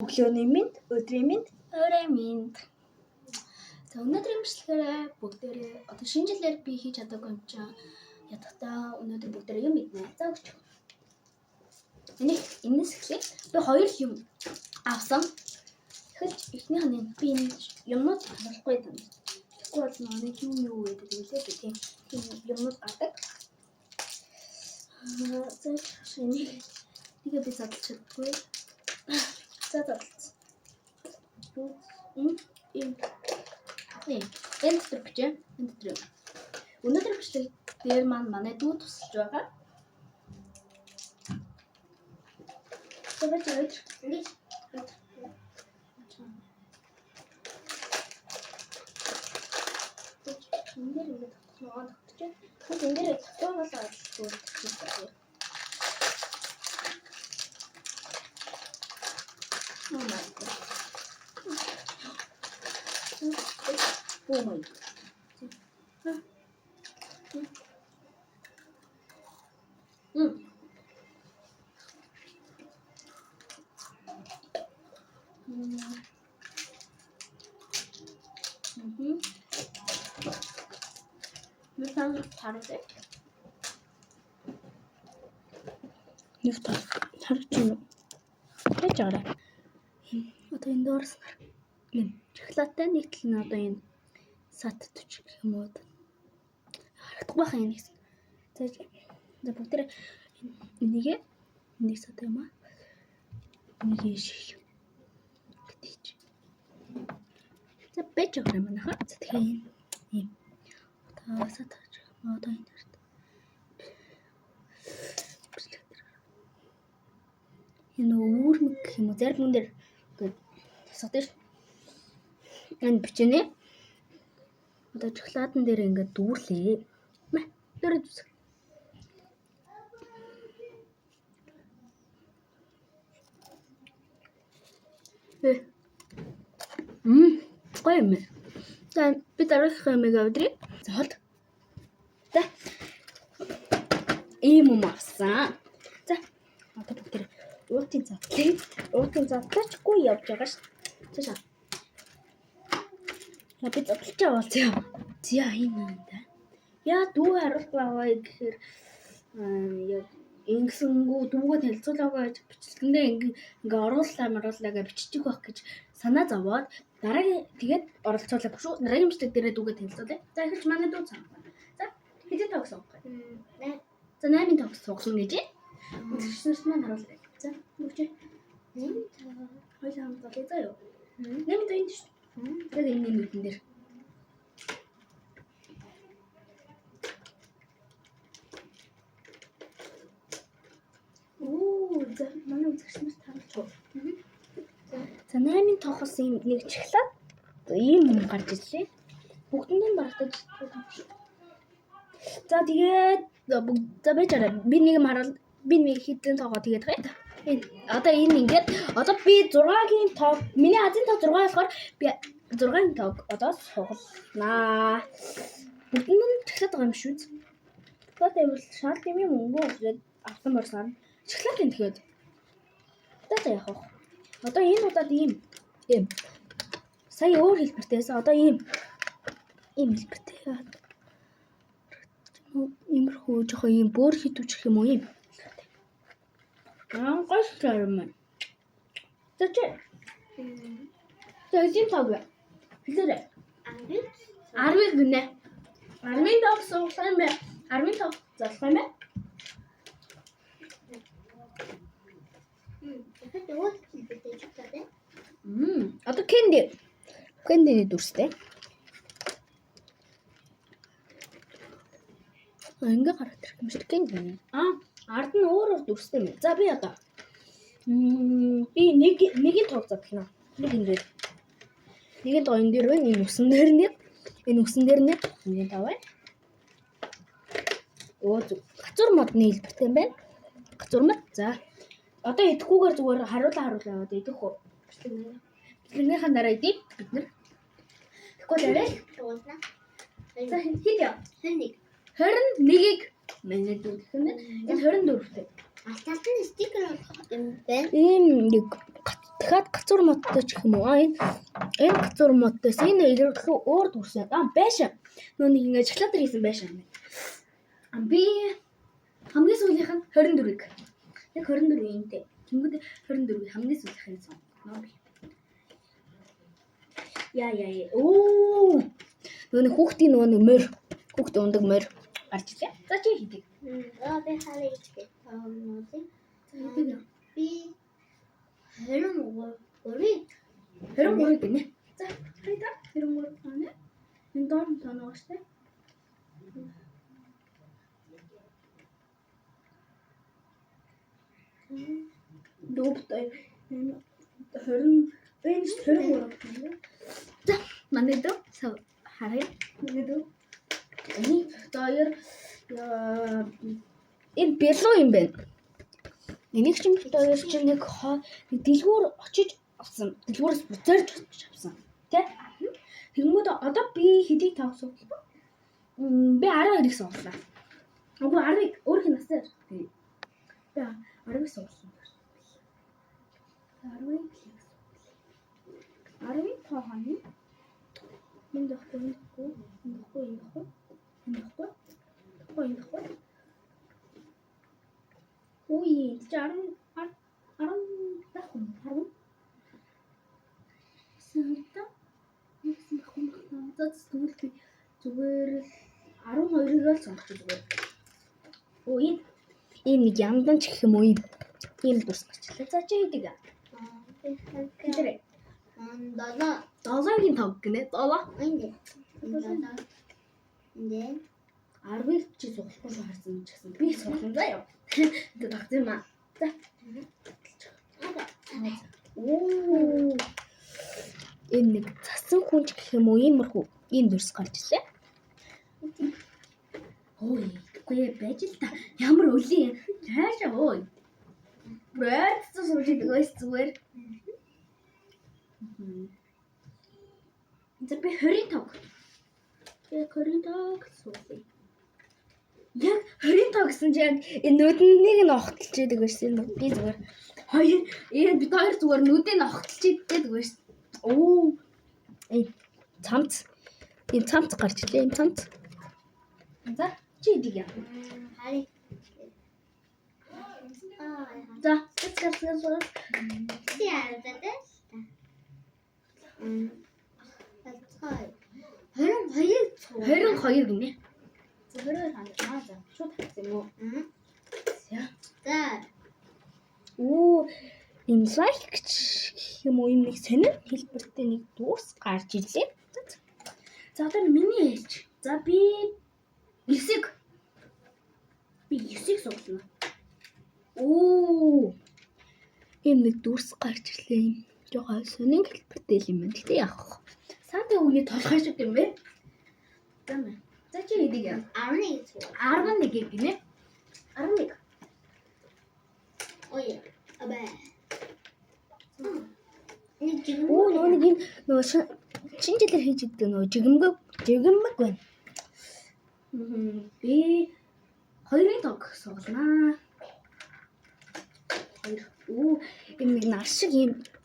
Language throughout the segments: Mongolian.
Өглөөний мэнд, өдрийн мэнд, Орой минь. За өнөөдрийн бичлэгээрээ бүгдээрээ одоо шинэ жилээр би хийж чадаагүй юм чинь ядахтаа өнөөдөр бүгдээрээ юм иднэ. За өгч. Энийг энэс эхлэе. Би хоёр юм авсан. Эхэлж эхнийх нь энэ. Би энэ юмнууд харуулахгүй тань. Тэгэхгүй бол нэг юм юу гэдэг лээ би тийм тийм юмнууд гардаг. За энийг нэгэ би задлж чаддаггүй. За задлц. Энэ ийм ийм энэ дотор бичээ. Энэ дотор юм. Өнөөдөр бичлэг дээр маань манай дүү тусалж байгаа. За байж өдөр. Ингэж Энэ дээр ингээд тогтноо тогтчих. Тэгвэл энэ дээр тогтоогоос авалгүй тогтчих. Oh my god. Oh my god. Мм. Мм. Мм. Нүхэн таруулъя. Нэг тал харж байна уу? Яаж байгаарай. Одоо энэ доорс энэ шоколадтай нэг тал нь одоо энэ сат 40 гэх юм уу. Харагдахгүй байх юм гэсэн. За за бүгдээ энийгээ нэг сат юм аа. Нэг шиг гэдэг чи. За байж байгаа юм манайхаа. За тэгэхээр энэ ийм одоо сат одоо энэ харт. Энэ үүрмэг гэх юм уу? Зарим хүн дээр ингээд тасгадаг ш. Энэ бичэнэ. Одоо шоколадн дээр ингээд дүүрлээ. Мэ дээр зүсэг. Э. Мм, гоё юм. За би дараагийнхаа юмыг авдрий. За холд. За. Ийм юм авсан. За. Одоо бүгд тэр уутын задлыг уутын задлаачгүй явж байгаа ш. Цаашаа. За би задлж аваад зя. Зя энэ юм да. Яа дүү харуулахгүй аваа гэхээр яг ингэсэнгүү дүүгээ танилцуулаагүй гэж бичлэгэндээ ингээ ингээ орууллаа марууллаа гэж биччих байх гэж санаа зовоод дараагийн тэгээд оролцуулаагүй шүү. Дараагийн бичлэг дээрээ дүүгээ танилцуулъя. За эхэлж манай дүү цаана. За хэдийн тоог сонгох вэ? За 8-ын тоог сонгосон гэж. Үзэгч нарт маань харуулъя. За өгч. Хоёулаа хамт болъё заа юу. 8 тоо энэ шүү. Яг энэ нүдэн дээр. Оо за манай үзэгч нарт харуулчих уу. За 8-ын тоохоос ийм нэг чиглээд ийм юм гарч ирлээ. Бүгдэнд нь барагдаж шүү. За тэгээд бүгд за байж арай. Би нэг юм харуул би нэг хэдэн тоогоо тэгээд байгаа. Энэ одоо энэ ингээд одоо би 6-гийн тоо миний азийн тоо 6 болохоор би 6-гийн тоог одоо сугалнаа. Бүгдэнд нь чиглээд байгаа юм шүү. Шоколад байвал шал юм юм өнгөө тэгээд авсан борсоор. Шоколад энэ тэгэхээр. Одоо яах вэ? Одоо энэ удаад ийм ийм сая өөр хэлбэртэйсэн. Одоо ийм ийм хэлбэртэй. Иймэрхүү жоохон ийм бөөр хитүүчих юм уу ийм. Аа гоё юм байна. За чи. За хэдийн тоог вэ? Хэлээрэй. Ангид 10-ыг гинэ. 10-ын тоог суулгах юм бэ? 10-ын тоог залах юм бэ? Тэгэхэд өөр хэлбэртэй шоколад байна. Мм. Одоо кенди. Кендиний дүрстэй. А ингээ гараад ирэх юм шиг кенди. Аа, ард нь өөр өөр дүрстэй юм. За би одоо би нэг нэгийн тоог задлана. Нэг энэ дээр. Нэгийн тоо энэ дээр байна. Энэ усан дээр нэг. Энэ усан дээр нэг. Нэгийн тоо байна. Өө зүг. Гацуур модны хэлбэртэй юм байна. Гацуур мод. За. Одоо идэхгүйгээр зүгээр харуулаа харуулаа яваад идэх үү? Бичлэгнийхаа дараа идэ бид нар. Тэгэхгүй л арай л. Дуулна. За хэд яа? 21. 21-ийг манай дүү гэх юм байна. Энэ 24-тэй. Алталт нь стикер болох юм байна. Ийм нэг Дахиад гацуур модтой ч гэх юм уу. А энэ гацуур модтойс энэ илүү өөр дүрсэн. А байшаа. Нөө нэг ингэ шоколад хийсэн байшаа юм. А би хамгийн сүүлийнх нь 24-ыг. Яг 24 энтэй. Тэнгүүд 24-ийг хамгийн сүүлийнх нь сонгоно би. Яа яа яа. Оо. Нөгөө нэг хүүхдийн нөгөө нэг морь. Хүүхд ундаг морь гарч ирлээ. За чи хийдэг. За би харъя. Таамнуудыг. За хийдэг. Би 23 23 гинэ. За хайда 23 тооны. Энэ доор нь тооноо шүү дээ. Дүүбт энэ 20 энэ 23 тооны. За манай дүү харъя. Манай дүү. Энийг хоёр энэ бэлүү юм байна. Энийг чинь бид хоёр чинь нэг дэлгүүр очиж авсан. Дэлгүүрээс бүр зорж очиж авсан. Тэ? Тэгэнгүүт одоо би хэдийг тоог суудлаа? Би 12-ыг суудлаа. Үгүй 10-ыг өөрийнх нь насаар. Би 10-ыг суулсан. 10-ыг суулсан. 10-ын тоо хана. Энд байхгүй, энд байхгүй, энд байхгүй, энд байхгүй, энд байхгүй, байхгүй, энд байхгүй. Үгүй, чи 10 10 байхгүй, 10. Санта. Нэгсэн байхгүй байна. За тэгвэл би зүгээр л 12-ыг л сонгочих зүгээр. Оо энэ ийм нэг ямдан ч гэх юм уу ийм. Ийм дүрс гарчлаа. За чи хийдэг. Тэр 7 7-гийн 5 гинэ. 7. Энд. 7. Энд. 10-ыг чи сугалахгүй шүү харсан юм ч гэсэн. Би сугалсан заа юу. Тэг тогтсон юм аа. За. Оо. Энэ нэг цасан хүн ч гэх юм уу иймэрхүү ийм дүрс гарч ирлээ. Ой, үгүй байж л та. Ямар өлийн цаашаа ой. Бүр ойрцсон сууж идэг байс зүгээр. За би 25. Яг 25 суулъя. Яг 25 гэсэн чи яг энэ нүдэнийг нь огтлж идэг байсан. Би зүгээр хоёр энэ бид хоёр зүгээр нүдийг нь огтлж идэг байсан. Оо. Энэ цамц. Энэ цамц гарч ирлээ. Энэ цамц. За чи идэг яа. Харъя. За, цац цац цац. Чи яагаад вэ? 22 цуу. 22 гинэ. За 22 хана. Аа за шууд хатсан юм уу? За. За. Оо, ийм лайк гэх юм уу ийм нэг сонир хэлбэртэй нэг дүрс гарч ирлээ. За одоо миний ээлж. За би 9-ийг би 9-ийг сугална. Оо. Ийм нэг дүрс гарч ирлээ юм. Жохоо сонин хэлбэртэй юм байна. Гэтэ яах вэ? Санта үний толгой шиг юм бэ? За мэ. За чи хэдийг яа? 11 цуу. 11 гинэ. 11. Ой. Абэ. Нэг жигм. Оо нөгөө нэг энэ нөгөө шинэ жилээр хийж идэг нөгөө жигэмэг байна. Би 2-ын тог сугалнаа. 2. Оо энэ нэг нар шиг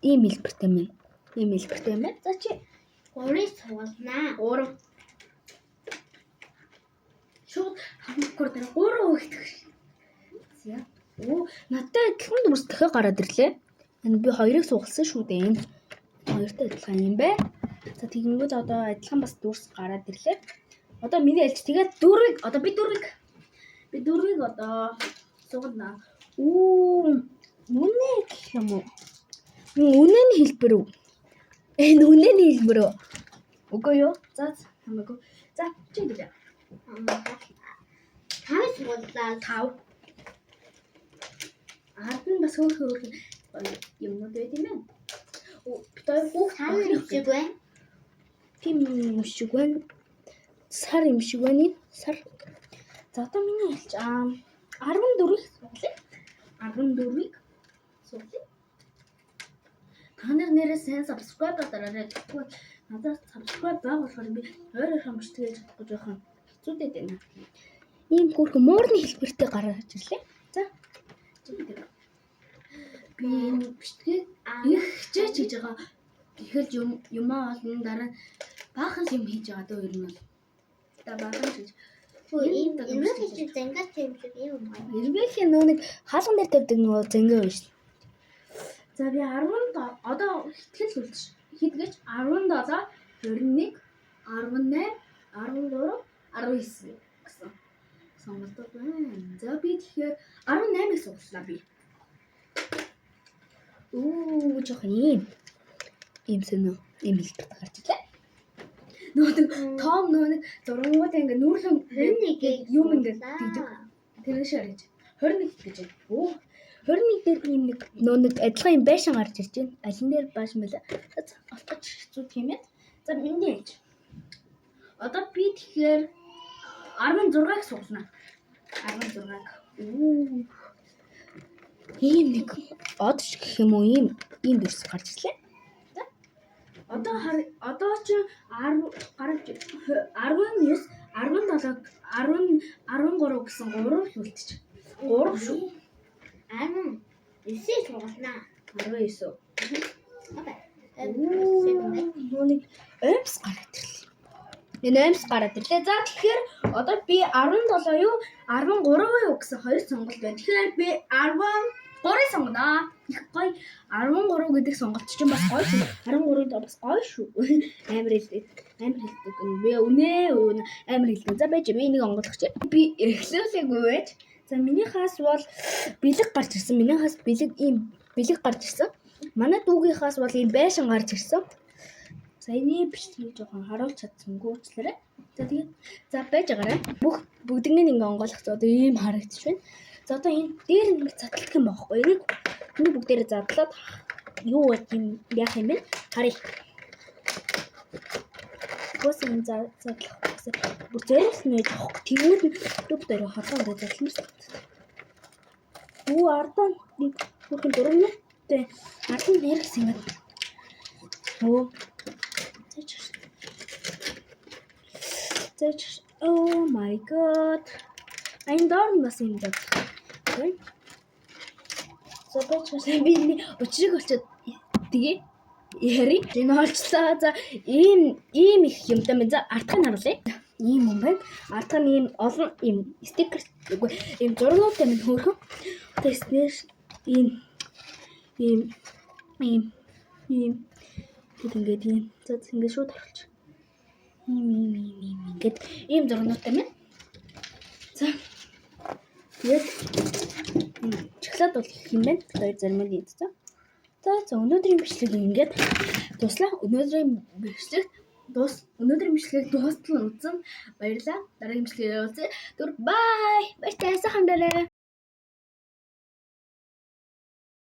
ийм хэлбэртэй юм байна. Ийм хэлбэртэй юм байна. За чи 3-ыг сугалнаа. 3. Шууд хамгаахгүй дээр 3 өгдөг. За. Оо надтай адилхан дүрс дахиад гараад ирлээ. Энэ би 2-ыг сугалсан шүү дээ. Энэ хоёртой адилхан юм бэ. За тэгэнгүүт одоо адилхан бас дүрс гараад ирлээ. Одоо миний ээлж тэгээд 4-ыг одоо би 4-ыг би 4-ыг одоо сугалнаа. Оо үнэ гэх юм уу? Үнэний хэлбэр үү? Энэ үнэний хэлбэр үү? Үгүй юу? За хамаагүй. За чи хэлээ. 5 сугаллаа. 5. Ард нь бас хөөх хөөх юмнууд байт юм байна. Бид хоёр хүүхд Сар юм шиг байна. Тийм юм шиг байна. Сар юм шиг байна энэ. Сар. За одоо миний хэлж 14-ийг сугалъя. 14-ийг сугалъя. Та нар нэрээ сайн subscribe дараарай. Тэгэхгүй надад subscribe баг болохоор би ойр ойр хамжтгийж чадахгүй жоохон хэцүүдэд байна. Ийм хөөрхөн муурны хэлбэртэй гараад ирлээ. За. Би энэ бичлэгийг их хичээж хийж байгаа. Эхэлж юм юмаа олно, дараа нь баахан л юм хийж байгаа дөө ер нь бол. За, баахан ч гэж. Хөө Энэ ийм удаа эрмэх бичлэг чи зангаас юм шиг юм байна. Эрмэхийн нөө нэг хаалган дээр тавьдаг нөгөө зэнгээ биш. За, би 10 одоо ихтгэл үлдэж. Хэд гэж 17, 21, 18, 13, 19 гэсэн сонголтууд байна. За, би тэгэхээр 18-ыг сонголоо би. Үу, жоохон ийм сөнөө ийм хэлбэрт гарч ирлээ. Нөгөө нэг том нөгөө нэг зургангууд ингээ нүүрлэн 21-ийг юм ингээ тэгдэг. Тэр шар гэж. 21 гэж байна. Оо. 21 дээр ийм нэг нөө нэг адилхан юм байшин гарч ирж байна. Алин дээр байшин байлаа. За, олох гэж хэцүү тийм ээ. За, миний ээж. Одоо би тэгэхээр 16-г суулна. 16-г. Үу. Ийм нэг од шиг гэх юм уу, ийм дүрс гарч ирлээ. За. Одоо хар одоо чи 10 гарч 19, 17, 10, 13 гэсэн 3 л үлдчих. 3 шүү. 19-ийг суулнаа. 19. Окей. Нөө нэг оймс гараад ирлээ. Энэ оймс гараад ирлээ. За, тэгэхээр одоо би 17 юу, 13 юу гэсэн хоёр сонголт байна. Тэгэхээр би 13-ыг сонгоно. Их гоё 13 гэдэг сонголт чинь бас гоё шүү. 13-ын доо бас гоё шүү. Амар хэлдэг. Амар хэлдэг. Би үнэ үнэ амар хэлдэг. За, байж, би нэг онгойлгоч. Би эхлүүлээгүй байж. За, миний хаас бол бэлэг гарч ирсэн. Миний хаас бэлэг, ийм бэлэг гарч ирсэн. Манай дүүгийнхаас бол ийм байшин гарч ирсэн. За, энэ бичлэгийг жоохон харуулж чадсангүй уучлаарай. За, тэгээд за байж байгаарай. Бүгднийг ингээ онгойлгох одоо ийм харагдчих байна. За, одоо энэ дээр нэг задалдаг юм аахгүй. Энийг бүгдээрээ задлаад юу вэ юм яах юм бэ? Харъя. Бос энэ задлах гэсэн бүр зориулсан байж авахгүй. Тэгмүүд нь дүүг дээр холгоо ингээ задламар санагддаг. Үү, ардаа нэг бүрхэн дурмтай ард нь нэргсэн юм байна. Өө. Заач. Заач. Oh my God. Энэ доор нь бас юм задлах. Байна. За, байж би энэ учрыг олчоод тэгээ яри. Энэ олчлаа. За, ийм их юмтай байна. За, артхыг харуулъя. Ийм юм байна. Артх нь ийм олон ийм стикер, үгүй, ийм зургуудтай юм хөөрхөн. Тэснэр ийм ийм ийм ийм тэг ингээд ийм, за, ингээд шууд харуулж. Ийм ийм ийм ийм ингээд ийм зургуудтай байна. За. Тэгээд шоколад бол их юм байна. Хоёр зарим нь идсэн. За, өнөөдрийн бичлэг ингээд дууслаа. Өнөөдрийн бичлэг дуустал үзсэн. Баярлалаа. Дараагийн бичлэгээр уулзъя. Түр bye. Баяртай, сайхан дээрээ.